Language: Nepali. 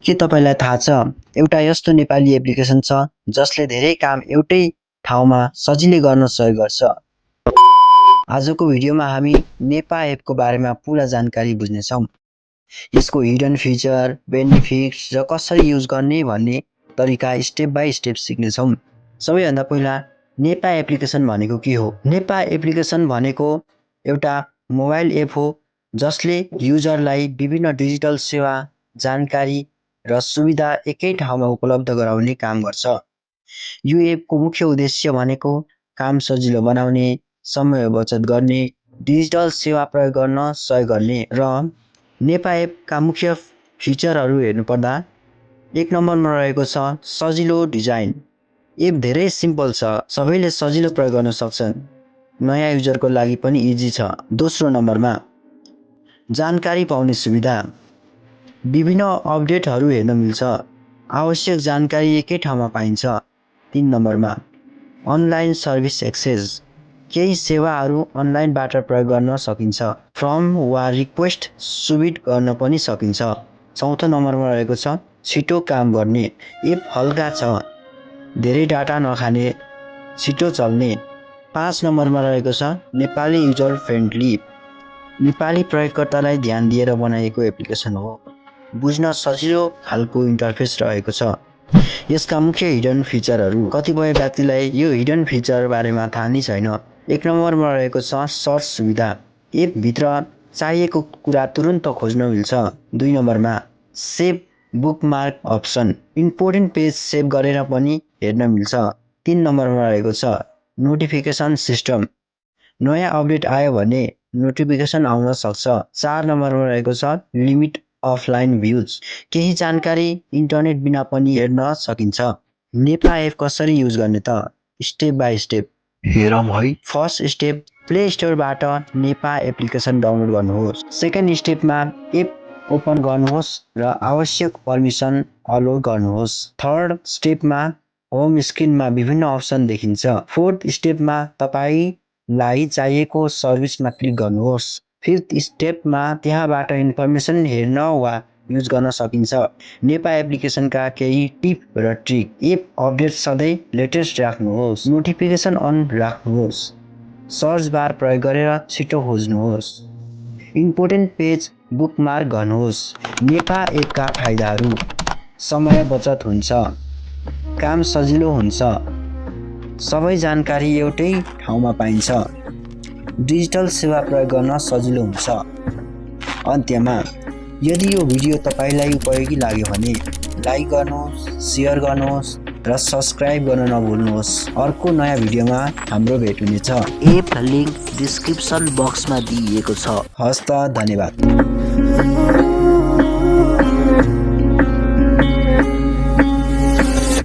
के तपाईलाई थाहा छ एउटा यस्तो नेपाली एप्लिकेसन छ जसले धेरै काम एउटै ठाउँमा सजिलै गर्न सहयोग गर्छ। आजको भिडियोमा हामी नेपा एपको बारेमा पूरा जानकारी बुझ्नेछौँ। यसको हिडन फिचर, बेनिफिट्स र कसरी युज गर्ने भन्ने तरिका स्टेप बाइ स्टेप सिक्नेछौँ। सबैभन्दा पहिला नेपा एप्लिकेसन भनेको के हो? नेपा एप्लिकेसन भनेको एउटा मोबाइल एप हो जसले युजरलाई विभिन्न डिजिटल सेवा, जानकारी र सुविधा एकै ठाउँमा उपलब्ध गराउने काम गर्छ। यो एपको मुख्य उद्देश्य भनेको काम सजिलो बनाउने, समय बचत गर्ने, डिजिटल सेवा प्रयोग गर्न सहयोग गर्ने र नेपा एपका मुख्य फिचरहरू हेर्नुपर्दा 1 नम्बरमा रहेको छ सजिलो डिजाइन। एप धेरै सिम्पल छ, सबैले सजिलो प्रयोग गर्न सक्छन्। नयाँ युजरको लागि पनि इजी छ। दोस्रो नम्बरमा जानकारी पाउने सुविधा। विभिन्न अपडेटहरू हेर्न मिल्छ। आवश्यक जानकारी एकै ठाउँमा पाइन्छ। 3 नम्बरमा अनलाइन सर्भिस एक्सेस। केही सेवाहरू अनलाइनबाट प्रयोग गर्न सकिन्छ। फर्म वा रिक्वेस्ट सबमिट गर्न पनि सकिन्छ। चौथो नम्बरमा रहेको छ छिटो काम गर्ने। एप हल्का छ, धेरै डाटा नखाने, छिटो चल्ने। 5 नम्बरमा रहेको छ नेपाली युजर फ्रेन्डली। नेपाली प्रयोगकर्तालाई ध्यान दिएर बनाइएको एप्लिकेसन हो। बुझ्न सजिलो खालको इन्टरफेस रहेको छ। यसका मुख्य हिडन फिचरहरू। कतिपय व्यक्तिलाई यो हिडन फिचर बारेमा थाहा नै छैन। 1 नम्बरमा रहेको छ सर्च सुविधा। एप भित्र चाहिएको कुरा तुरुन्त खोज्न मिल्छ। 2 नम्बरमा save bookmark option. Important page save गरेर पनि हेर्न मिल्छ। 3 नम्बरमा रहेको छ नोटिफिकेसन सिस्टम। नयाँ अपडेट आयो भने नोटिफिकेसन आउन सक्छ। 4 नम्बरमा रहेको छ लिमिट अफलाइन भ्युज। केही जानकारी इन्टरनेट बिना पनि हेर्न सकिन्छ। नेपा एप कसरी युज गर्ने त? स्टेप बाइ स्टेप हेरौँ है। फर्स्ट स्टेप प्ले स्टोरबाट नेपा एप्लिकेसन डाउनलोड गर्नुहोस्। सेकेन्ड स्टेपमा एप ओपन गर्नुहोस् र आवश्यक पर्मिसन अलो गर्नुहोस्। थर्ड स्टेपमा होम स्क्रिनमा विभिन्न अप्सन देखिन्छ। फोर्थ स्टेपमा तपाईलाई चाहिएको सर्भिसमा क्लिक गर्नुहोस्। फिफ्थ स्टेपमा त्यहाँबाट इन्फर्मेसन हेर्न वा युज गर्न सकिन्छ। नेपा एप्लिकेसनका केही टिप र ट्रिक। एप अपडेट सधैँ लेटेस्ट राख्नुहोस्। नोटिफिकेसन अन राख्नुहोस्। सर्च बार प्रयोग गरेर छिटो खोज्नुहोस्। इम्पोर्टेन्ट पेज बुकमार्क गर्नुहोस्। नेपा एपका फाइदाहरू। समय बचत हुन्छ, काम सजिलो हुन्छ, सबै जानकारी एउटै ठाउँमा पाइन्छ, डिजिटल सेवा प्रयोग गर्न सजिलो हुन्छ। अन्त्यमा यदि यो भिडियो तपाईलाई उपयोगी लाग्यो भने लाइक गर्नुहोस्, सेयर गर्नुहोस् र सब्स्क्राइब गर्न नभुल्नुहोस्। अर्को नयाँ भिडियोमा हाम्रो भेट हुनेछ। एप लिङ्क डिस्क्रिप्सन बक्समा दिइएको छ। हस्त धन्यवाद।